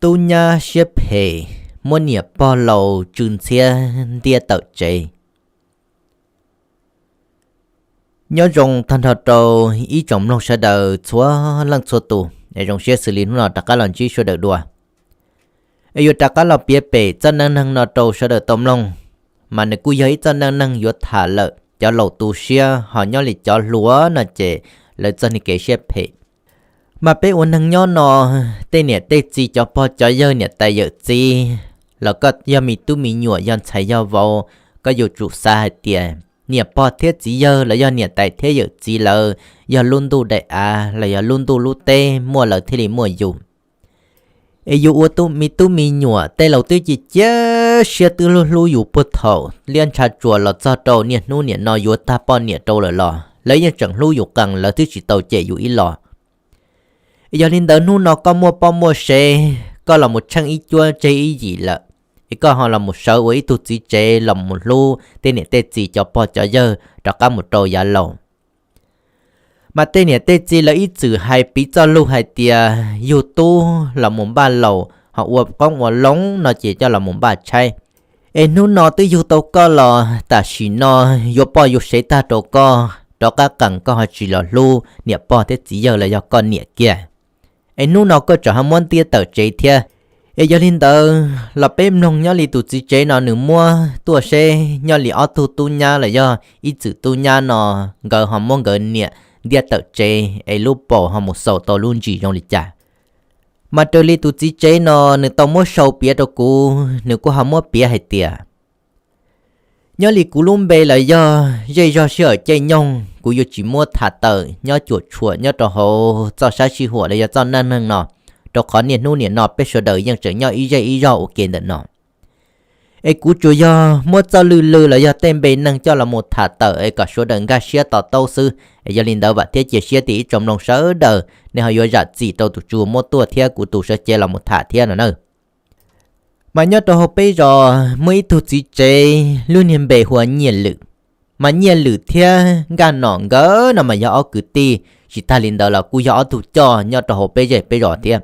Tub nyab siab phem muab niam pog laus tsw ntxhiab ntiab tawm tsev. Nyob zoo tag nrho rau ib tsoom mloog sawv daws txhua leej txhua tus, es zoo siab xws li hnub no rov qab los ntsib sawv daws dua. Es yuav rov qab los piav pem txoj neej neeg no rau sawv daws tau mloog, mas nws kuj yog ib txoj neej neeg yuav tham lawm cov laus tu siab, ho nyob li cov hluas no ces lawv txoj niag kev siab phem. Mas peb ua neeg nyob no, tej niam tej txiv cov pog cov yawg niam tais yawm txiv, los koj yog me tub me nyuam yog ntxhais yog vauv, koj yuav tsum xav hais tias niam pog thiab txiv yawg los yog niam tais thiab yawm txiv lawv yog lub ntuj daim av los yog lub ntuj lub teb muaj lawv thiaj li muaj yus. Es yus ua me tub me nyuam tej laus twb cia cia siab twb hlub hlub yus puag thaum liab ntsha tsuas los txog rau niaj hnub niam no yuav tag poj niam rau lawm los lawv yeej tseem hlub yus qees, lawv twb tsis tau cem yus ib los. Yog li ntawd hnub no koj muaj poj muaj sev, koj los mus tsheej ib cuab tseg ib yim lawm, es koj ho los mus sawv ua ib tug txiv tsev los mus hlub tej niam tej txiv cov pog cov yawg rov qab mus rau yav laus. Mas tej niam tej txiv lawv ib txwm hais piv txoj lug hais tias yug tub los mus npaj laus ho ua qoob ua loo no ces coj los mus npaj tshaib. Es hnub no twb yug tau koj los tam sim no yuav poj yuav sev tag rau koj, rov qab qees koj ho tsis los hlub niam pog thiab txiv yawg los yog koj niam kiag. Es hnub no koj tseem ho muab ntiab tawm tsev thiab. Es yog li ntawd los peb mloog nyob li tus txiv tsev no nws muab tuaj seb nyob li ob tug tub nyab los yog ib txwm tub nyab no nkawd ho muab nkawd niam ntiab tawm tsev es lub paus ho mus xaus tau lub ntsis zoo li cas. Mas raws li tus txiv tsev no nws tau muab sau piav rau kuv, nws kuj ho muab piav hais tias nyob li kuv lub npe los yog zej zog sij hawm caij nyoog kuv yuav tsis muab tham tawm nyob cuam tshuam nyob rau hauv txoj sab sij huam los yog txoj neej neeg no, rau qhov niaj hnub niam no peb sawv daws yeej tseem nyob ib zej ib zog ua ke ntawm no. Es kuv tsuas yog muab txoj lwj lwj los yog tej npe neeg coj los mus tham tawm es kom sawv daws nkag siab to taub xwb. Es yog li ntawd vam thiab cia siab tias ib tsoom mloog sawv daws nej ho yuav zam txim rau tus tsuas muab tuaj thiab kuv tus sawv cev los mus tham thiab no na. Mas nyob rau hauv peb zos muaj ib tug txiv tsev lub niag npe hu ua Nyiaj Lwm. Mas Nyiaj Lwm thiab Nkaj Nom nkawd no mas yog ob kwv tij, tsis tag li ntawd los kuj yog ob tug coj nyob rau hauv peb zej peb zos thiab.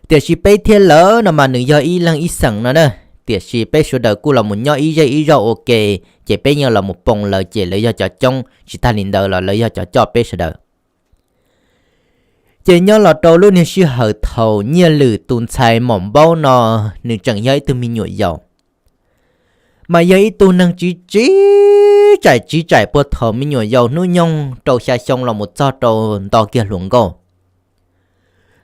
Tiam sis peb thiab lawv no mas nws yog ib leeg ib xeem no na, tiam sis peb sawv daws kuj los mus nyob ib zej ib zog ua ke, ces peb yeej los mus poo lawv ces lawv yog cov coob, tsis tag li ntawd los lawv yog cov coj peb sawv daws. Ces nyob los rau lub niag sij hawm thaum Nyiaj Lwm tus ntxhais Maum Npaub no nws tseem yog ib tug me nyuam yaus, mas yog ib tug neeg tsiv tsiv tsaim tsiv tsaim puag thaum me nyuam yaus hnub nyoog rau xya xyoo los mus txog rau nto kiag hluas nkauj.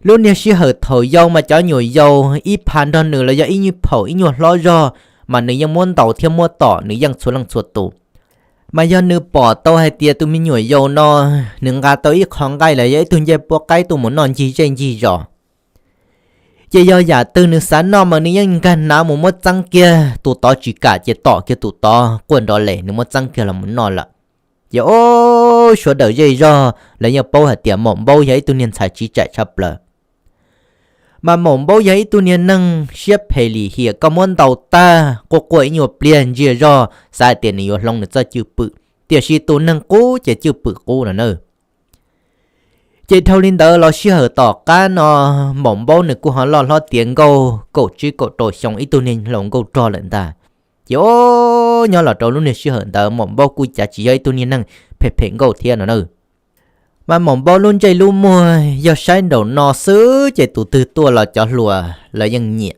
Lub niag sij hawm thaum yau mas cov nyuam yaus ib phav nrog nws los yog ib nyuag phaum ib nyuag hlob zog, mas nws yeej muab ntaus thiab muab tom nws yeej txhua leej txhua tus. Mas yog nws pom tau hais tias tus me nyuam yaus no nws nqa tau ib qho nqaij los yog ib tug ncej puab qaib tuaj mus noj ncig zej ncig zos, ces yog yam twg nws xav noj mas nws yeej nkag hnav mus muab txeeb kiag, tus tod tsis kam ces tom kiag tus tod quaj nrov les nws muab txeeb kiag los mus noj lawm. Ces o, sawv daws zej zog lawv yeej paub hais tias Maum Npaub yog ib tug niag ntxhais tsiv tsaim tshaj plaws. Mas Maum Npaub yog ib tug niag neeg siab phem lim hiam, koj muab ntaus tag quaj quaj ib nyuag pliag ntsiag zog xav hais tias nws yuav hloov nws txoj cwj pwm, tiam sis tus neeg qub ces cwj pwm qub no na. Ces dhau li ntawd los sij hawm tom qab no Maum Npaub nws kuj ho loj hlob tiav nkauj kaum tsib kaum rau xyoo ib tug niag hluas nkauj rog lawm ntag. Ces o, nyob los rau lub niag sij hawm ntawd Maum Npaub kuj cav tsis yog ib tug niag neeg phem phem nkauj thiab no na. Mas Maum Npaub lub ntsej lub muag yog saib nraum no xwb ces tus twg tuaj los cov hluas lawv yeej nyiam.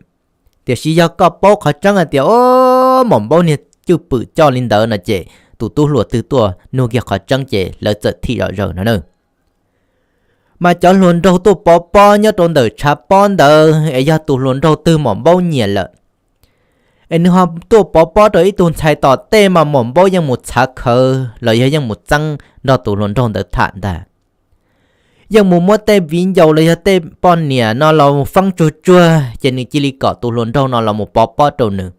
Tiam sis yog koj paub qhov tseeb hais tias o, Maum Npaub niag cwj pwm coj li ntawd no ces tus tub hluas twg tuaj nug kiag qhov tseeb ces lawv txawm thim zom zaws no na. Mas cov hluas nraug tuaj pov pob nyob rau ntawm tshav pob ntawd es yog tus hluas nraug twg Maum Npaub nyiam lawm, es nws ho tuaj pov pob rau ib tug ntxhais tom tej mas Maum Npaub yeej mus txhav khawv los yog yeej mus txeeb nrog tus hluas nraug ntawd tham ntag. Yeej mus muab tej viv ncaus los yog tej poj niam no los feeb tsuag tsuag ces nws cia li kom tus hluas nraug no los mus pov pob rau nws.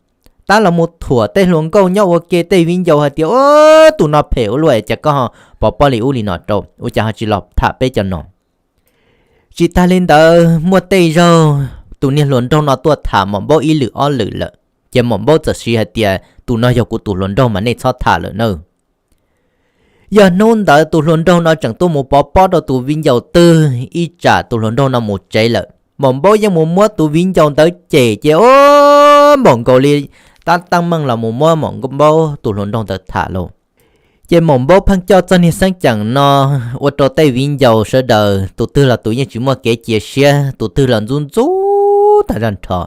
Tab los mus thuam tej hluas nkauj nyob ua ke tej viv ncaus hais tias, tus no phem ua luaj es cas koj ho pov pob li ub li no rau, ua cas ho tsis los tham peb cov no? Tsis tag li ntawd muaj tej zaug tus niag hluas nraug no tuaj tham Maum Npaub ib lwm ob lwm lawm, ces Maum Npaub txawm siv hais tias tus no yog kuv tus hluas nraug mas nej txhob tham lawm nawb. Yog hnub ntawd tus hluas nraug no tseem tuaj mus pov pob rau tus viv ncaus twg ib tsam tus hluas nraug no mus tsev lawm, Maum Npaub yeej mus muab tus viv ncaus ntawd cem ces o, npaum nkaus li tab teeb meej los mus muab Maum Npaub tus hluas nraug ntawd tham lauj. Ces Maum Npaub pheej coj txog niag xeeb ceem no ua rau tej viv ncaus sawv daws tus twg los tus yeej tsis muaj kev cia siab, tus twg los ntxub ntxub tas zog nrho.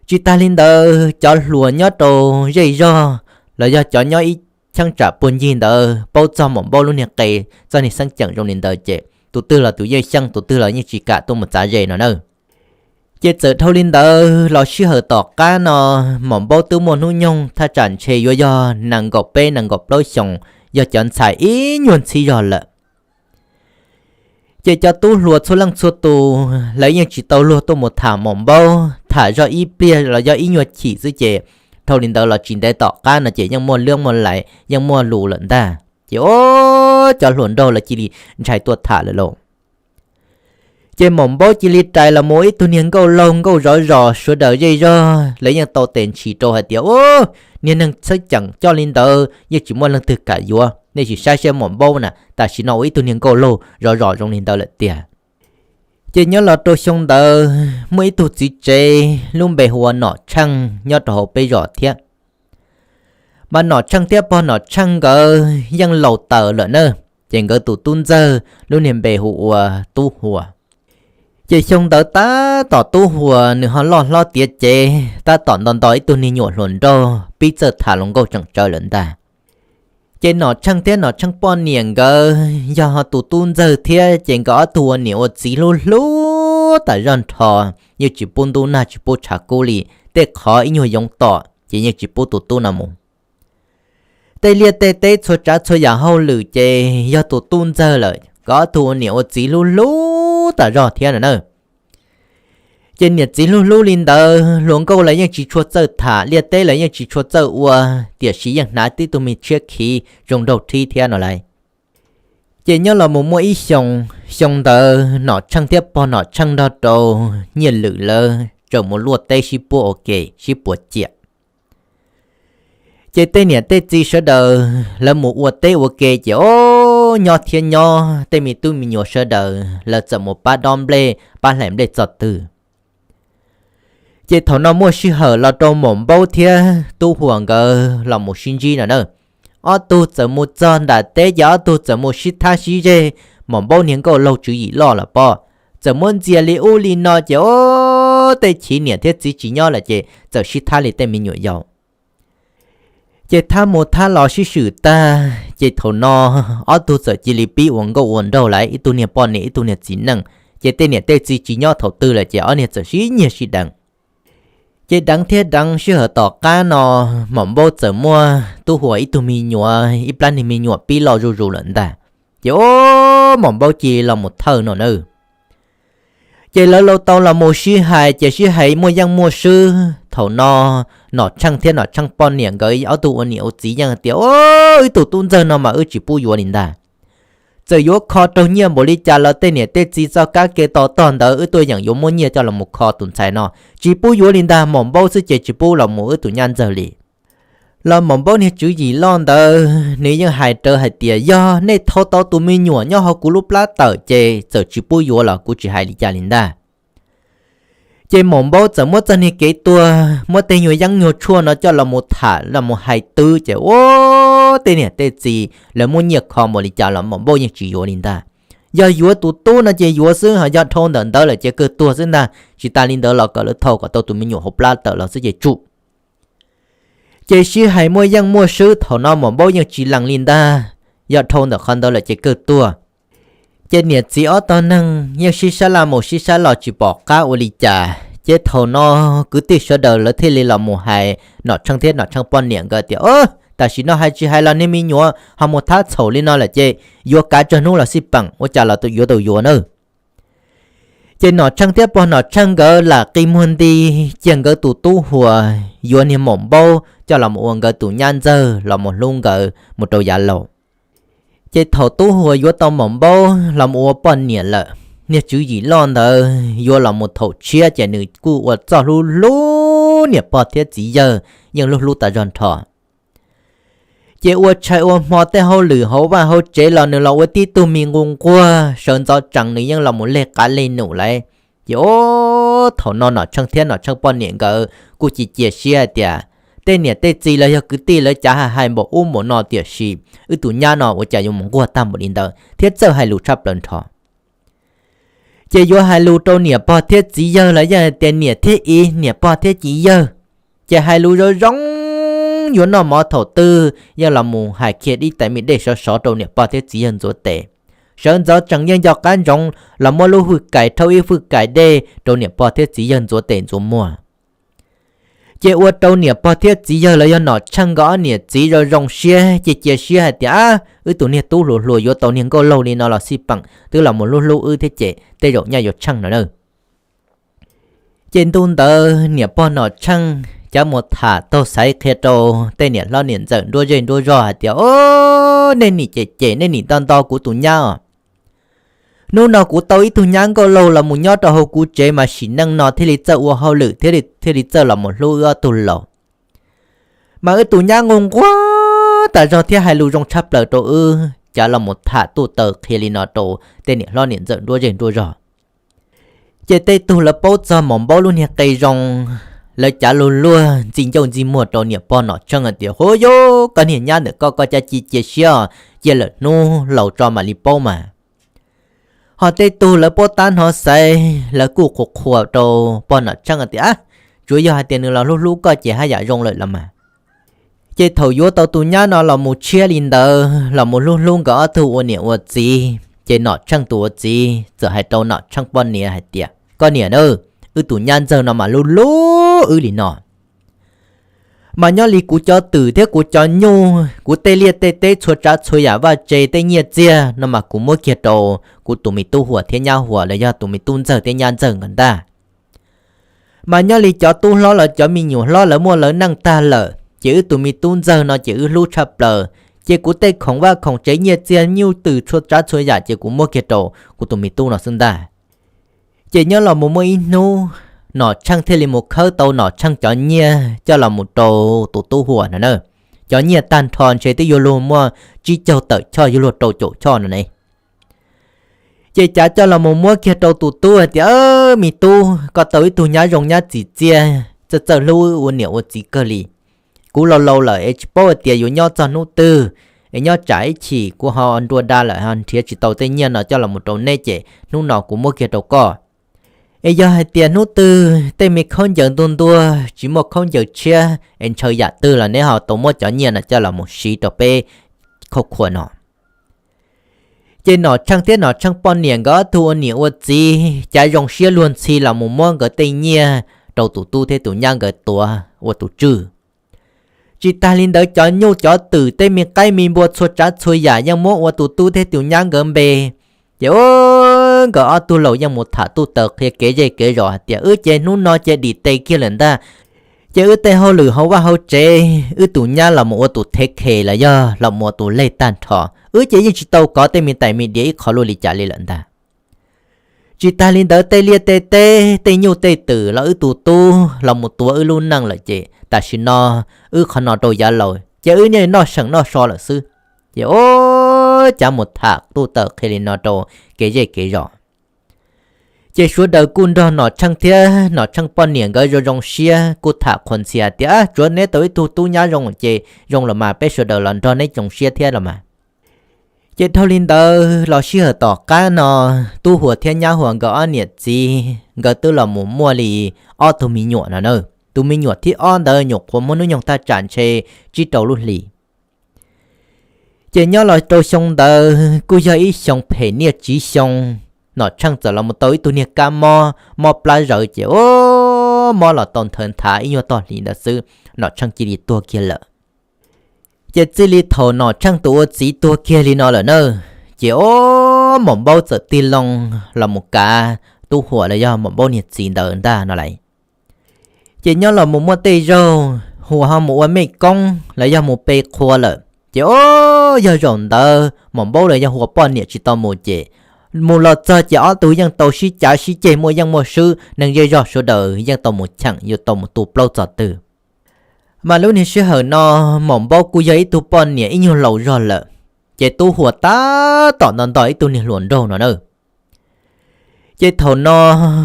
Tsis tas li ntawd, cov hluas nyob rau zej zog los yog cov nyob ib cheeb tsam puag ncig ntawd paub txog Maum Npaub lub niag qe, txog niag xeeb ceem zoo li ntawd ces tus twg los tus yeej xyeej, tus twg los yeej tsis kam tuaj mus txav ze no na. Ces txawm dhau li ntawd los sij hawm tom qab no, Maum Npaub twb muaj hnub nyoog thaj tsam ntshe yuav yog nees nkaum peb nees nkaum plaub xyoos, yog cov ntxhais ib nyuag ntxhib zog lawm. Ces cov tub hluas txhua leej txhua tus lawv yeej tsis tau luag tuaj mus tham Maum Npaub, tham zog ib pliag los yog ib nyuag chim xwb ces dhau li ntawd los tsis ntev tom qab no ces yeej muaj lwb muaj lais yeej muaj lus lawm ntag. Ces o, cov hluas nraug lawv cia li ntshai tuaj tham lawm lauj. Ces Maum Npaub cia li rais los mus ib tug niag nkauj laug nkauj zov zos, sawv daws zej zog lawv yeej tau tes ntshis rau hais tias, u, niag neeg xeeb ceem coj li ntawd yeej tsis muaj leej twg kam yuav, nej sim saib saib Maum Npaub na, tam sim no ua ib tug niag nkauj laug zov zos zoo li ntawd lawm tiag. Ces nyob los rau xyoo ntawd muaj ib tug txiv tsev lub npe hu ua Nom Tsheej nyob rau hauv peb zos thiab. Mas Nom Tsheej thiab pog Nom Tsheej nkawd yeej laus taws lawm na, ces nkawd tus tub ntxawg lub niag npe hu ua Tub Huas. Ces xyoo ntawd tab tom Tub Huas nws ho loj hlob tiav cev, tab tom nto nto ib tug niag nyuam hluas nraug pib txawj tham hluas nkauj tseem tsawv lawm ntag. Ces Nom Tsheej thiab Nom Tsheej poj niam nkawd yog ho tus tub ntxawg thiab, ces nkawd ob tug ua niam ua txiv hlub hlub tas zog nrho, yeej tsis pub ntub nag tsis pub tshav kub li, tej qhov ib nyuag yoov tom ces yeej tsis pub tus tub no mus. Tej liaj tej teb txhua tsav txhua yam hauj lwm ces yog tus tub ntxawg lawm, nkawd ob tug ua niam ua txiv hlub hlub tas zog thiab no na. Ces niam txiv hlub hlub li ntawd, hluas nkauj los yeej tsis tshua txawj tham, liaj teb los yeej tsis tshua txawj ua, tiam sis yeej hnav tib tug me tshiab khiv zoo nraug rhib thiab no lauj. Ces nyob los mus muaj ib xyoos, xyoo ntawd Nom Tsheej thiab pog Nom Tsheej nrog rau Nyiaj Lwm lawv tseem mus luaj teb sib puab ua ke sib puas ciam. Ces tej niam tej txiv sawv daws lawv mus ua teb ua ke ces o, nyob thiab nyob tej me tub me nyuam sawv daws lawv txawm mus pab dob nplej pab hlais nplej txog twg. Ces thaum no muaj sij hawm los rau Maum Npaub thiab Tub Huas nkawd los mus sib ntsib no na. Ob tug txawm mus txog nram teb ces ob tug txawm mus sib thab sib zeg, Maum Npaub niag nkauj laug tswv yim loj lawm pob, txawm muab ntxias li ub li no ces o, tej chiv niam thiab txiv tsis nyob lawm ces txawm sib thab li tej me nyuam yaus. Ces thab mus thab los sib swm tag ces thaum no ob tug txawm cia li pib ua nkauj ua nraug lawm, ib tug niag poj niam ib tug niag txiv neej, ces tej niam tej txiv tsis nyob thaum twg lawm ces ob niag txawm sib nyiag sib deev. Ces deev thiab deev sij hawm tom qab no, Maum Npaub txawm muaj Tub Huas ib tug me nyuam, ib plab niag me nyuam pib loj zuj zus lawm ntag. Ces o, Maum Npaub cia li los mus thawj no na. Ces lawv laus tau los mus sib hais ces sib hais muaj yeej muaj swb. Thaum no Nom Tsheej thiab Nom Tsheej poj niam nkawd ob tug ua niam ua txiv yeej tias, o, wb tus tub ntxawg no mas wb tsis pub yuav li ntag. Txawm yuav kho raug nyiaj npaum li cas los tej niam tej txiv txoj kab ke to tog ntawd wb tuaj yeem yuav muab nyiaj coj los mus kho tus ntxhais no. Tsis pub yuav li ntag, Maum Npaub xwb ces tsis pub los mus wb tus nyab ntxawg li. Los Maum Npaub niag tswv yim loj ntawd nws yeej hais rawv hais tias yog nej thau tau tus me nyuam nyob hauv kuv lub plab tawm ces txawm tsis pub yuav los kuv tsis hais li cas li ntag. Ces Maum Npaub txawm muab txoj niag kev tuag, muab tej nyuag yeeb nyuag tshuaj no coj los mus tham los mus hais twv ces ua tej niam tej txiv lawv muab nyiaj kho npaum li cas los Maum Npaub yeej tsis yuav li ntag. Yog yuav tus tub no ces yuav xwb, ho yog dhau ntawm ntawd lawm ces kawg tuag xwb ntag, tsis tas li ntawd los kom lawv thau kom tau tus me nyuam hauv plab tawm los xwb ces tsum. Ces sib hais muaj yeej muaj swb, thaum no Maum Npaub yeej tsis lees li ntag. Yog dhau ntawm qhov ntawd lawm ces kawg tuag. Ces niam txiv ob tog neeg yeej sib sab laj mus sib sab los tsis pom qab ua li cas, ces thaum no kwv tij sawv daws lawv thiaj li los mus hais Nom Tsheej thiab Nom Tsheej poj niam nkawd tias, tam sim no hais tsis hais los niag me nyuam ho mus thab txhaum li no lawm ces yuav kav tsawg hnub los xij peem, ua cas los yuav tau yuav na. Ces Nom Tsheej thiab pog Nom Tsheej nkawd lam qi muag nti cia nkawd tus tub Huas yuav niag Maum Npaub coj los mus ua nkawd tus nyab ntxawg los mus hlub nkawd mus rau yav laus. Ces thaum tub Huas yuav tau Maum Npaub los mus ua poj niam lawm, niag tswv yim loj ntawd yuav los mus thaum tshiab ces nws kuj ua txoj hlub hlub niam pog thiab txiv yawg, yeej hlub hlub tas zog nrho. Ces ua tshais ua hmo tej hauj lwm hauv vaj hauv tsev los nws los ua tib tug me nqus nquag, sawv ntxov tsees nws yeej los mus leg qav leg num lawm. Ces ob thaum no Nom Tsheej thiab Nom Tsheej poj niam nkawd kuj cia cia siab hais tias tej niam tej txiv los yog kwv tij lawv cav hais hais npaum ub npaum no, tiam sis wb tus nyab no ua cas yuav mus nquag tag npaum li ntawd thiab txawj hais lus tshaj plaws nrho. Ces yuav hais lus rau niam pog thiab txiv yawg los yog hais tias niam thiab txiv, niam pog thiab txiv yawg, ces hais lus zoo zoo, yuav noj mov thaum twg yeej los mus hais kiag ib tais me dej sov sov rau niam pog thiab txiv yawg ntxuav tes. Sawv ntxov tsees yeej nco qab ntsoov los muab lub hwj kais rhaub ib hwj kais dej rau niam pog thiab txiv yawg ntxuav tes ntxuav muag. Ces ua rau niam pog thiab txiv yawg los yog Nom Tsheej nkawd ob niam txiv zoo zoo siab, cia cia siab hais tias, Ab, wb tus niag tub hluas hluas yuav tau niag nkauj laug li no los xij peem, twb los mus hlub hlub wb thiab ces tej zaum nyaj yuav tsheej no na. Ces ntu ntawd niam pog Nom Tsheej cav mus tham taug xaiv qhia rau tej niam hlob niam ntxawm nruab zej nruab zog hais tias, Ob, nej nim cem cem nej nim nto nto kuv tus nyab os. Hnub no kuv tau ib tug nyab nkauj laug los mus nyob rau hauv kuv tsev mas sim neej no thiaj li txawj ua hauj lwm thiab thiaj li txawj los mus hlub wb ob tug laus. Mas wb tus nyab nquag nquag tas zog thiab hais lus zoo tshaj plaws rau wb, cav los mus tham tuj taw qhia li no rau tej niam hlob niam ntxawm nruab zej nruab zog. Ces tej tug lawv paub txog Maum Npaub lub niag qe zoo, lawv cav lug luag ntxi ncauj ntxi muag rau niam pog Nom Tsheej hais tias, Huv yuj, koj niag nyab ntawm koj, koj cav cia cia siab os, cia lawm hnub laus tso mam li paub mas. Ho tej tug lawv paub tab hnov xaiv lawv kuj qhuas qhuas rau pog Nom Tsheej hais tias, Ab, tsuav yog hais tias nws los hlub hlub koj ces haj yam zoo lawm los mas. Ces thaum yuav tau tus nyab no los mus tshiab li ntawd los mus hlub hlub nkawd ob tug ua niam ua txiv, ces Nom Tsheej tus ua txiv txawm hais rau Nom Tsheej poj niam hais tias, Koj niam na, wb tus nyab ntxawg no mas hlub hlub wb li no. Mas nyob li kuv cov twm thiab kuv cov nyuj, kuv tej liaj tej teb txhua tsav txhua yam vaj tse tej nyiaj txiag no mas kuv muab kiag rau kuv tus me tub Huas thiab nyab Huas los yog tus me tub ntxawg thiab nyab ntxawg nkawd ntag. Mas nyob li cov tub hlob los cov me nyuam hlob lawv muaj lawv neej tag lawm, ces wb tus me tub ntxawg no ces wb hlub tshaj plaws. Ces kuv tej khoom vaj khoom tsev nyiaj txiag nyuj twm txhua tsav txhua yam ces kuv muab kiag rau kuv tus me tub no xwb ntag. Ces nyob los mus muaj ib hnub, Nom Tsheej thiaj li mus khawb tau Nom Tsheej cov nyiaj coj los mus rau tus tub Huas no na. Cov nyiaj tag nrho ntshe twb yuav luag muaj tsib caug tawm choj yuav luag rau caum choj no ne. Ces cav coj los mus muab kiag rau tus tub hais tias, Me tub, koj tau ib tug nyab zoo nyab txim txiaj, txawj txawj hlub ua niam ua txiv kawg li. Kuv laus laus lawm es tsis paub hais tias yuav nyob txog hnub twg, es nyob tsam ib chim kuv ho nrua da lawm ho nrhiav tsis tau tej nyiaj no coj los mus rau neb ces hnub no kuv muab kiag rau koj. Es yog hais tias hnub twg tej me khaub ncaws ntuag ntuag tsis muaj khaub ncaws tshiab es ntshaw yam twg los neb ho tau muab cov nyiaj no coj los mus siv rau peb khauj khua no. Ces Nom Tsheej thiab Nom Tsheej poj niam nkawd ob tug ua niam ua txiv cav zoo siab luag ntxhi los mus muab nkawd tej nyiaj rau tus tub thiab tus nyab nkawd tuav ua tus tswj. Tsis tas li ntawd cov nyuj cov twm tej me qaib me npua txhua tsav txhua yam yeej muab ua tus tub thiab tus nyab nkawd npe. Ces nkawd ob tug laus yeej mus tham tuj taws qhia kev zej kev zos hais tias, Wb ces hnub no ces dim tes kiag lawm ntag. Ces wb tej hauj lwm hauv vaj hauv tsev, wb tus nyab los mus ua tus thev khes los yog los mus ua tus leg tag nrho, wb ces yeej tsis tau kov tej me tais me diav ib qho luaj li cas li lawm ntag. Tsis tas li ntawd tej liaj tej teb tej nyuj tej twm los wb tus tub los mus tuav wb lub neej lawm ces tam sim no wb qhov no rau yav laus ces wb niaj noj seem noj so lawm xwb. Ces ob, cav mus tham tuj taws qhia li no rau kev zej kev zos. Ces sawv daws kuj nrog Nom Tsheej thiab Nom Tsheej poj niam nkawd zoo zoo siab kuj tham qhuas ntxhias tias, Tsuav neb tau ib tug tub nyab zoo ces zoo los mas, peb sawv daws los nrog neb zoo siab thiab los mas. Ces dhau li ntawd los sij hawm tom qab no, Tub Huas thiab Nyab Huas nkawd ob niam txiv nkawd twb los mus muaj li ob tug me nyuam no na. Tus me nyuam thib ob ntawd nyuam qhuav muaj hnub nyoog thaj tsam ntshe tsib rau lub hlis. Ces nyob los rau xyoo ntawd kuj yog ib xyoo phem niaj tsiv xyoo, Nom Tsheej txawm los mus tau ib tug niag kab mob, mob plab zawv ces mob los tau nthawv nthav ib nyuag tog hlis ntawd xwb, Nom Tsheej cia li tuag kiag lawm. Ces txij li thaum Nom Tsheej tus ua txiv tuag kiag li no lawm na, ces ob, Maum Npaub txawm tig loo los mus kav Tub Huas los yog Maum Npaub niag txiv ntawd ntag no lauj. Ces nyob los mus muaj tej zaug Huas ho mus ua mej koob los yog mus pe qhua lawm, ces ob, yog zaum ntawd Maum Npaub los yog Huas poj niam tsis tau mus ces mus los txog ces ob tug yeej tau sib cav sib ceg muaj yeej muaj swb, neeg zej zog sawv daws yeej tau mus cheem yuav tau mus tu plaub txog twg. Mas lub niag sij hawm no Maum Npaub kuj yog ib tug poj niam ib nyuag laus zog lawm, ces Tub Huas tab tom nto nto ib tug niag hluas nraug no na. Ces thaum no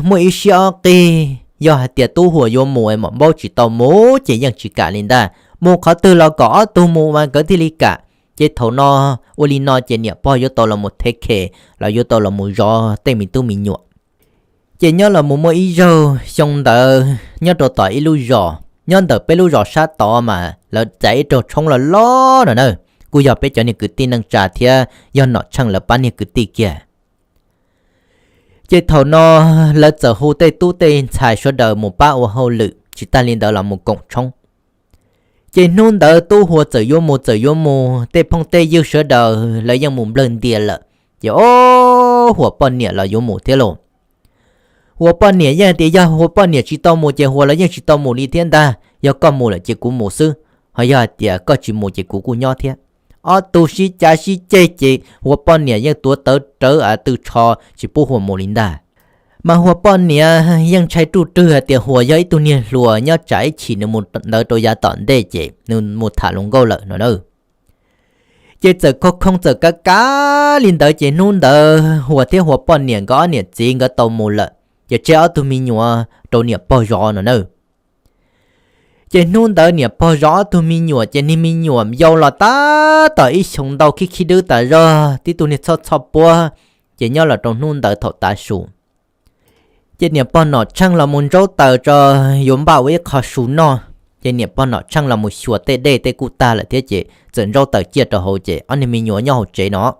muaj ib siab ob qig, yog hais tias Tub Huas yuav mus es Maum Npaub tsis tau mus ces yeej tsis kam li ntag, mus qhov twg los kom ob tug mus mas nkawd thiaj li kam. Ces thaum no ua li no ces niam pog yuav tau los mus thev khes los yuav tau los mus zov tej me tub me nyuam. Ces nyob los mus muaj ib zaug xyoo ntawd nyob rau tom ib lub zos nyob ntawm peb lub zos sab tod mas lawv txais ib rooj tshoob loj loj no na, kuj yog peb cov niag kwv tij neej tsa thiab yog Nom Tsheej lawv pab niag kwv tij kiag. Ces thaum no lawv txawm hu tej tub tej ntxhais sawv daws mus pab ua hauj lwm tsis tag li ntawd los mus koom tshoob. Ces hnub ntawd Tub Huas txawm yuav mus txawm yuav mus, tej phooj tej ywg sawv daws lawv yeej mus nplawg ntias lawm, ces ob Huas poj niam los yuav mus thiab lauj. Huas poj niam yeej tias yog Huas poj niam tsis tau mus ces Huas los yeej tsis tau mus li thiab ntag, yog koj mus lawm ces kuv mus xwb, ho yog hais tias koj tsis mus ces kuv kuj nyob thiab. Ob tug sib cav sib ceg ces Huas poj niam yeej tuav tawv rawv av tw tsho tsis pub Huas mus li ntag. Mas Huas poj niam yeej ntshai ruj rwg hais tias Huas yog ib tug niag hluas nyob tsam ib chim nws mus ntawd rau yav tom ntej ces nws mus tham hluas nkauj lawm no na. Ces txawm khoo khoo txawm kav kav li ntawd ces hnub ntawd Huas thiab Huas poj niam nkawd ob niam txiv nkawd tau mus lawm, ces tseg ob tug me nyuam rau niam pog zov no na. Ces hnub ntawd niam pog zov ob tug me nyuam ces niag me nyuam yau los tab tom ib xyoos ntau khib khib dwb tas zog, tib tug niag txhoj txhoj puab, ces nyob los rau hnub ntawd thaum tav su ces niam pog Nom Tsheej los mus ntsaub taws tso, yuav npaj ua ib qho su noj. Ces niam pog Nom Tsheej los mus xyuas tej dej tej kuj tag lawm thiab ces txawm ntsaub taws ciaj rau hauv ces ob niag me nyuam nyob hauv tsev no.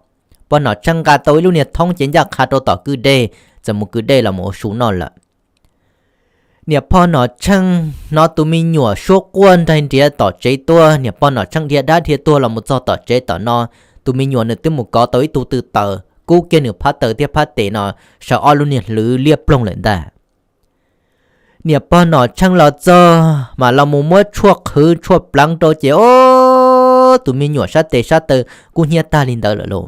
Pog Nom Tsheej nqa tau ib lub niag thoob ces ncaj qha rau tom kwj dej, txawm mus kwj dej los mus ua su noj lawm. Niam pog Nom Tsheej hnov tus me nyuam suab quaj nraig nriav tom tsev tuaj, niam pog Nom Tsheej dhia dab dhia tuag los mus txog tom tsev tom no, tus me nyuam nws twb mus kov tau ib tug tw taws kub kiag nws phab taw thiab phab tes no, sawv ob lub niag hlwv liab ploog lawm ntag. Niam pog Nom Tsheej los txog mas los mus muab tshuaj qhwv tshuaj pleev rau ces ob tus me nyuam sab tes sab taw kub hnyiab tag li ntawd lawm lauj.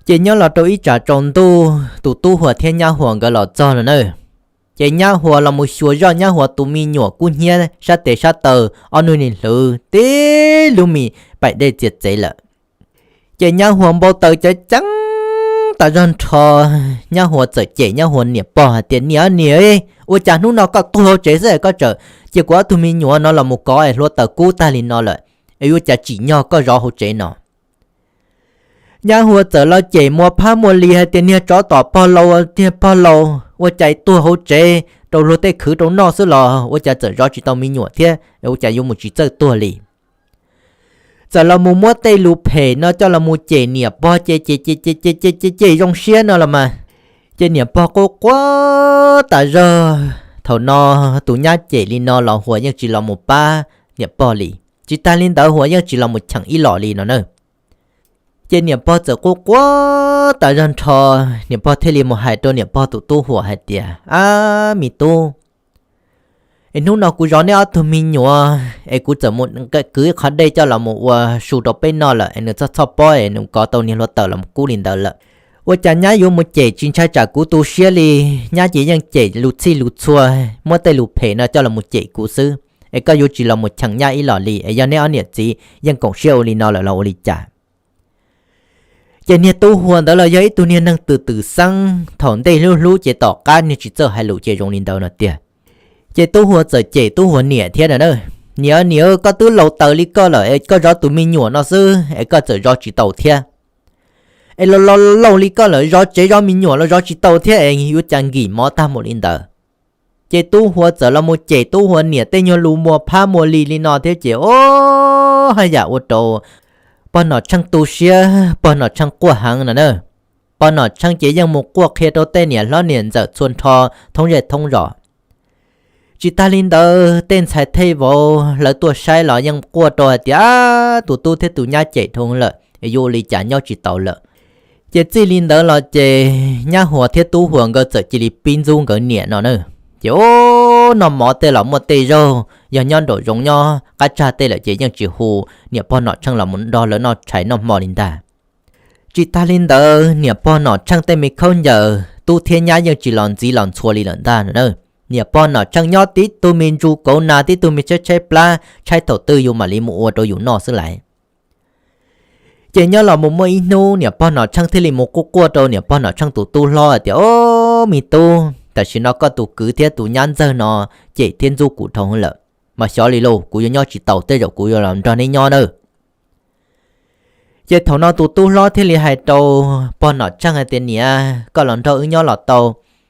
Ces nyob los rau ib tsam tsaus ntuj tus Tub Huas thiab Nyab Huas nkawd los txog no na. Ces Nyab Huas los mus xyuas zoj Nyab Huas tus me nyuam kub hnyiab sab tes sab taw, ob lub niag hlwv tib lub me paim dej txias txev lawm. Ces Nyab Huas npau taws ceev ceev tas zog nrho, Nyab Huas txawm cem Nyab Huas niam pog hais tias niam niam, ua cas hnub no koj tuag hauv tsev xwb es koj txawm cia kuv ob tug me nyuam no los mus kov es hlua taws kub tag li no lawm, es yuav cas tsim nyog koj zov hauv tsev no. Nyab Huas txawm los cem Muas Phab Muas Lis hais tias niag tsov tom pog laus, niag pog laus ua cas tuag hauv tsev rau luag tej khwv rau noj xwb los ua cas txawm zov tsis tau me nyuam thiab, ua cas yuav mus tsis txawj tuag li. Txawm los mus muab tej lus phem no coj los mus cem niam pog ces ces ces ces ces ces ces zoo siab no los mas, ces niam pog quaj quaj tas zog. Thaum no tus nyab cem li no los Huas yeej tsis los mus pab niam pog li, tsis tag li ntawd Huas yeej tsis los mus cheem ib los li no na. Ces niam pog txawm quaj quaj tas zog nrho, niam pog thiaj li mus hais rau niam pog tus Tub Huas hais tias, ab me tub, es hnub no kuv zov neb ob tug me nyuam es kuv txawm mus kwv ib qho dej coj los mus ua su rau peb noj lawm es nws txhoj txhoj pob es nws kov tau niag hlua taws los kub li ntawd lawm. Ua cas nyab yuav mus cem tsis ntshai tsam kuv tu siab li, nyab ces yeej cem lus txhij lus txhua, muab tej lus phem no coj los mus cem kuv xwb, es koj yuav tsis los mus cheem nyab ib los li, es yog neb ob niam txiv yeej koom siab ua li no lawm los ua li cas? Ces niag Tub Huas ntawd los yog ib tug niag neeg twm twm xeeb, thaum ntej hlub hlub ces tom qab niag tsis txawj hais lus ces zoo li ntawd no tiag. Ces Tub Huas txawm cem Tub Huas niam thiab na, niam niam, koj twb laus taws li koj lawm es koj zov tus me nyuam no xwb es koj txawm zov tsis tau thiab. Es laus laus li koj lawm zov tsev zov me nyuam los zov tsis tau thiab es yuav cas nkim mov tag mus li ntawd. Ces Tub Huas txawm los mus cem Tub Huas niam tej nyuag lus Muas Phab Muas Lis li no thiab ces o, haj yam ua rau pog Nom Tsheej tu siab, pog Nom Tsheej quaj heev no na. Pog Nom Tsheej ces yeej mus quaj qhia rau tej niam hlob niam ntxawm txhua nrho thoob zej thoob zos. Tsis tag li ntawd tej ntxhais thej vauv lawv tuaj saib los yeej quaj rau hais tias, ab, tus tub thiab tus nyab cem dhau lawm es yuav ua li cas nyob tsis tau lawm. Ces txij li ntawd los ces Nyab Huas thiab Tub Huas nkawd txawm cia li pib ntxub nkawd niam no na. Ces o, noj mov tej los muaj tej zaug, yog nyob nraum zoov nyob qab tsag tej lawm ces yeej tsis hu niam pog Nom Tsheej los mus nrog lawv noj tshais noj hmo li ntag. Tsis tag li ntawd niam pog Nom Tsheej tej me khaub ncaws tub thiab nyab yeej tsis los ntxiv los ntxhua li lawm ntag no na. Niam pog Nom Tsheej nyob tib tug me ntsu kauv nas tib tug me tshaib tshaib plab, tshaib thaum twg yus mam li mus ua rau yus noj xwb lais. Ces nyob los mus muaj ib hnub niam pog Nom Tsheej thiaj li mus quaj quaj rau niam pog Nom Tsheej tus tub hlob tias, Ob, me tub, tam sim no koj tus kwv thiab tus nyab ntxawg no cem thiab ntxub kuv dhau lawm, mas xyov li lauj, kuv yuav nyob tsis taus, tej zaum kuv yuav los nrog neb nyob nawb. Ces thaum no tus tub hlob thiaj li hais rau pog Nom Tsheej hais tias, Niam, koj los nrog wb nyob los tau,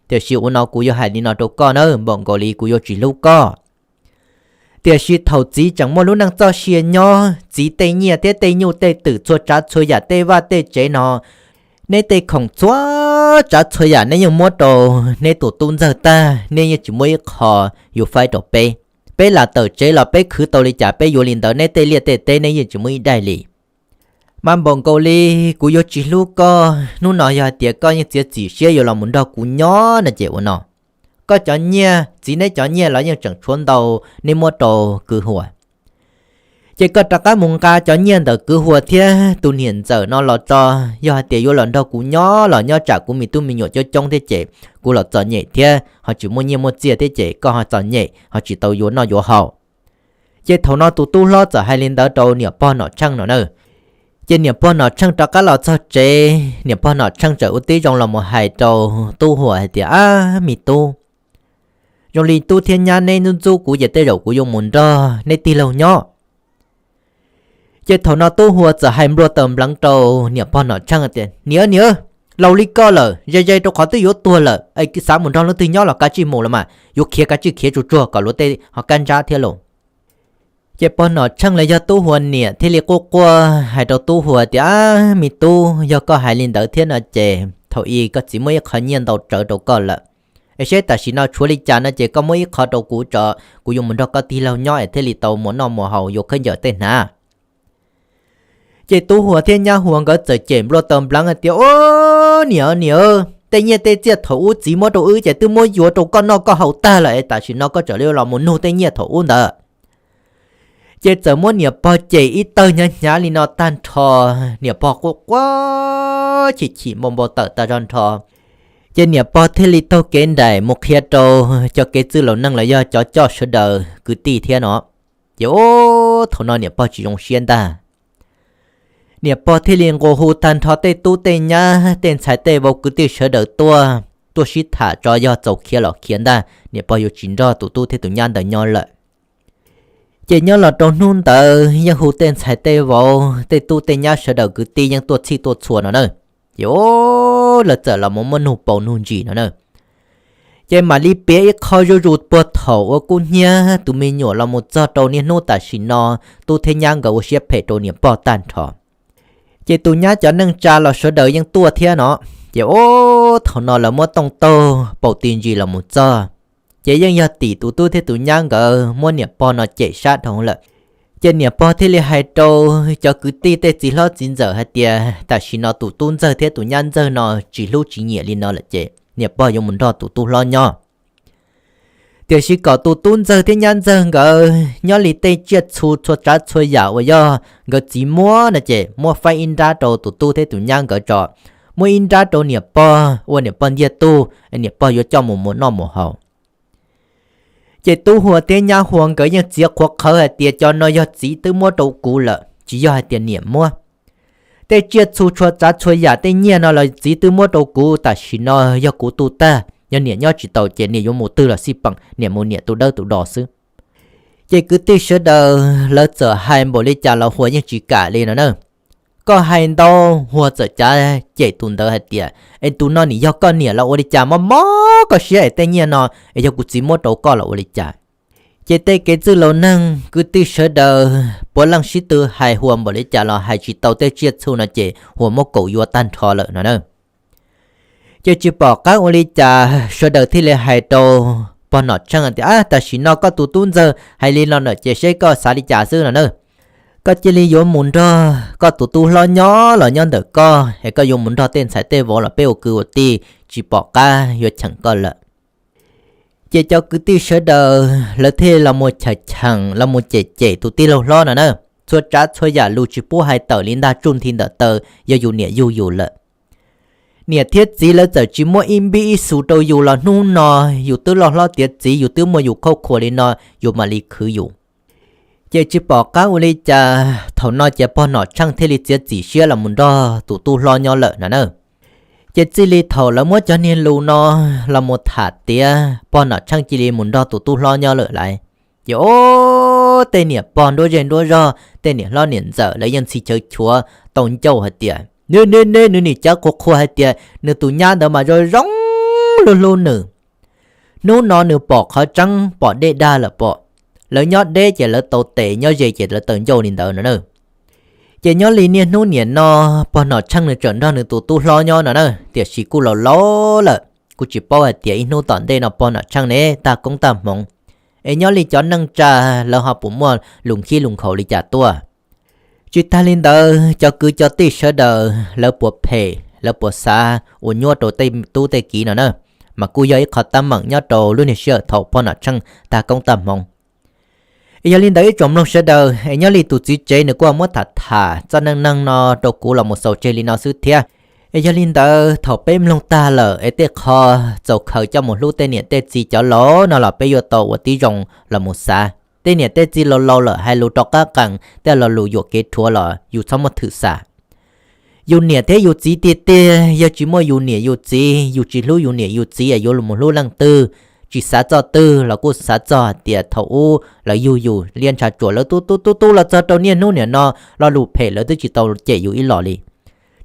tiam sis ua no kuv yuav hais li no rau koj nawb, npaum nkaus li kuv yuav tsis hlub koj. Tiam sis thaum txiv tseem muaj lub neej txoj sia nyob, txiv tej nyiaj thiab tej nyuj tej twm txhua tsav txhua yam tej vaj tej tsev no, neb tej khoom txhua tsav txhua yam neb yeej muab rau neb tus tub ntxawg tag, neb yeej tsis muaj ib qho yuav faib rau peb. Peb lam tawm tsev los peb khwv tau li cas peb yuav li ntawd, neb tej liaj tej teb neb yeej tsis muaj ib daim li. Mas npaum nkaus li kuv yuav tsis hlub koj, hnub no yog hais tias koj yeej txiav txim siab yuav los mus nrog kuv nyob no ces ua no, koj cov nyiaj, txiv neb cov nyiaj los yeej tseem tshuav ntau, neb muab rau kwv Huas. Ces koj rov qab mus nqa cov nyiaj ntawm kwv Huas thiab tus niam ntxawm no los tso, yog hais tias yuav los nrog kuv nyob los nyob tsam kuv me tub me nyuam coob coob thiab ces kuv los txom nyem thiab ho tsis muaj nyiaj muaj txiaj thiab ces koj ho txom nyem ho tsis tau yuav noj yuav haus. Ces thaum no tus tub hlob txawm hais li ntawd rau niam pog Nom Tsheej no na. Ces niam pog Nom Tsheej rov qab los txog tsev, niam pog Nom Tsheej txawm ua tib zoo los mus hais rau tub Huas hais tias, Ab, me tub, zoo li tub thiab nyab neb ntxub ntxub kuv ces tej zaum kuv yuav mus nrog neb tij laug nyob. Ces thaum no tub Huas txawm hais nplua taws npleev rau niam pog Nom Tsheej tias, Niam, niam, laus li koj lawm, ze ze rau qhov twb yuav tuag lawm es xav mus nrog leej twg nyob los kav tsij mus los mas, yuav khiav kav tsij khiav tsuag tsuag kom luag tej ho kab ntsab thiab lauj. Ces pog Nom Tsheej los yog tub Huas niam thiaj li quaj quaj hais rau tub Huas tias, Ab, me tub, yog koj hais li ntawd thiab no ces thaum ub koj txiv muab ib qho nyiaj ntau tsawv rau koj lawm, es seb tam sim no tshuav li cas no ces koj muab ib qho rau kuv tso, kuv yuav mus nrog koj tij laug nyob es thiaj li tau muas noj muas haus yuav khaub ncaws tej hnav. Ces tub Huas thiab nyab Huas nkawd txawm cem nplua taws npleev hais tias, Ob, niam, niam, tej nyiaj tej txiaj thaum ub txiv muab rau wb ces twb muab yuav rau koj noj koj haus tag lawm es tam sim no koj tseem li los mus nug tej nyiaj thaum ub ntawd. Ces txawm muab niam pog cem ib tawg hnyav hnyav li no tag nrho, niam pog quaj quaj chim chim npau npau taws tag zog nrho. Ces niam pog thiaj li taug kev nraim mus qhia rau cov kev txwj laus neeg los yog cov coj sawv daws kwv tij thiab no. Ces ub, thaum no niam pog tsis zoo siab ntag. Niam pog thiaj li nqua hu tag nrho tej tub tej nyab tej ntxhais tej vauv kwv tij sawv daws tuaj, tuaj sib tham tso yog txaus khiav los khiav ntag, niam pog yuav tsis nrog tus tub thiab tus nyab ntawd nyob lawm. Ces nyob los rau hnub ntawd yeej hu tej ntxhais tej vauv tej tub tej nyab sawv daws kwv tij yeej tuaj txhij tuaj txhua no na. Ces ub, lawv txawm los mus muab nug paus nug ntsis no na. Ces mam li piav ib qho zuj zus puag thaum ua kub hnyiab tus me nyuam los mus txog rau niaj hnub tam sim no, tub thiab nyab nkawd ua siab phem rau niam pog tag nrho. Ces tus nyab cov neej tsa los sawv daws yeej tuaj thiab no. Ces ub, thaum no lawv muab tooj taug paus ti ntsis los mus txog, ces yeej yog tim tus tub thiab tus nyab nkawd muab niam pog no cem sab dhau lawm. Ces niam pog thiaj li hais rau cov kwv tij tej txiv hlob txiv ntxawm hais tias tam sim no tus tub ntxawg thiab tus nyab ntxawg no tsis hlub tsis nyiam li no lawm ces niam pog yuav mus nrog tus tub hlob nyob. Tiam sis kom tus tub ntxawg thiab nyab ntxawg nkawd nyob li tej tsiaj txhu txhua tsav txhua yam uas yog nkawd txiv muab no ces muab faib ib nrab rau tus tub thiab tus nyab nkawd tso, muab ib nrab rau niam pog ua niam pog ntiag tug, niam pog yuav coj mus muas noj muas haus. Ces tub Huas thiab nyab Huas nkawd yeej txiav qhuav qhawv hais tias cov no yog txiv twb muab rau kuv lawm, tsis yog hais tias niam muab. Tej tsiaj txhu txhua tsav txhua yam tej nyiaj no los txiv twb muab rau kuv, tam sim no yog kuv tu tag, yog niam nyob tsis tau ces niam yuav mus twg los xij peem, niam mus niam tus dawb tus do xwb. Ces kwv tij sawv daws lawv txawm hais npaum li cas los Huas yeej tsis kam li no na. Koj hais ntau, Huas txawm cav cem tus ntawd hais tias, es tus no nim yog koj niam los ua li cas, mob mob koj siab es tej nyiaj no es yog kuv txiv muab rau koj los ua li cas. Ces tej kev txwj laus neeg kwv tij sawv daws puav leej sib tw hais Huas npaum li cas los hais tsis tau tej tsiaj txhu no ces Huas muab kaum yuav tag nrho lawm no na. Ces tsis pom qab ua li cas, sawv daws thiaj li hais rau pog Nom Tsheej tias, Ab, tam sim no koj tus tub ntxawg hais li no lawm ces seb koj xav li cas xwb no na. Koj cia li yuav mus nrog koj tus tub hlob nyob los nyob ntawm koj, es koj yuav mus nrog tej ntxhais tej vauv los peb ua kwv ua tij tsis pom qab yuav cheem koj lawm. Ces cov kwv tij sawv daws lawv thiaj los mus cheem cheem los mus cem cem tus tij laug hlob no na. Txhua tsav txhua yam lus tsis pub hais tawm li ntag, tsuj nthi ntawm taw, yog yus niam yug yus lawm. Niam thiab txiv lawv txawm tsis muab ib npib ib xus rau yus los hnub no yus twb loj hlob tiav txiv, yus twb muaj yus khauj khuas li no, yus mam li khwv yus. Ces tsis pom qab ua li cas, thaum no ces pog Nom Tsheej thiaj li txiav txim siab los mus nrog tus tub hlob nyob lawm no na. Ces txij li thaum lawv muab cov niag lus no los mus tham tiav, pog Nom Tsheej cia li mus nrog tus tub hlob nyob lawm lawm. Ces o, tej niam pog nruab zej nruab zog, tej niam hlob niam ntxawm lawv yeej txhij chaw chuav tau ncauj hais tias, neb neb neb, nws nim cav qhuas qhuas hais tias nws tus nyab ntawd mas zoo zoo, hlub hlub nws. Hnub no nws pom qhov tseeb, pom dej dag lawm pom. Lawv nyob deb ces lawv tau tes, nyob ze ces lawv tawm ncauj li ntawd no na. Ces nyob li niaj hnub niam no, pog Nom Tsheej nws tseem nrog nws tus tub hlob nyob no na, tiam sis kuj laus laus lawm, kuj tsis paub hais tias ib hnub tom ntej no pog Nom Tsheej ne tag koob tag hmoov, es nyob li cov neej tsa lawv ho puas muaj lus khib lus nkhaus li cas tuaj. Tsis tag li ntawd, cov kwv cov tij sawv daws lawv puas phem, lawv puas xav ua nyuab rau tej tub tej kiv no na, mas kuj yog ib qho teeb meem nyob rau lub niag sij hawm thaum pog Nom Tsheej tag koob tag hmoov. Es yog li ntawd ib tsoom mloog sawv daws, es nyob li tus txiv tsev nws kuj muab tham tham txoj neej neeg no rau kuv los mus xaus tseg li no xwb thiab. Es yog li ntawd thaum peb mloog tag lawm es tej qho txaus khaws coj mus hlub tej niam tej txiv cov laus no los peb yuav tau ua tib zoo los mus xav. Tej niam tej txiv laus laus lawm hais lus rov qab qees, tej lo lus yuam kev rhuav los yus txhob muab thwm xam. Yus niam thiab yus txiv tiag tiag, yog tsis muaj yus niam yus txiv, yus tsis hlub yus niam yus txiv es yuav los mus hlub leej twg? Tsis xav txoj twg los kuj xav txog hais tias thaum ub lawv yug yus liab ntsha tsuam lawv tu tu tu tu los txog rau niaj hnub niam no, lo lus phem lawv twb tsis tau cem yus ib los li.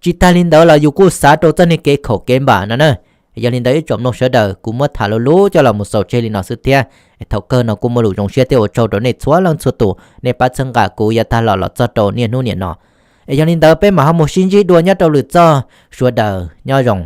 Tsis tag li ntawd los yus kuj xav rau txoj niag kev khaum kev npam no na. Yog li ntawd ib tsoom mloog sawv daws, kuv muab tham lus lub coj los mus xaus tseg li no xwb thiab. Thaum kawg no kuj muaj lus zoo siab thiab ua tsaug rau nej txhua leej txhua tus nej pab txhawb nqa kuv yav tag los los txog rau niaj hnub niam no. Es yog li ntawd peb mam ho mus sib ntsib dua nyob rau lwm txoj, sawv daws nyob zoo.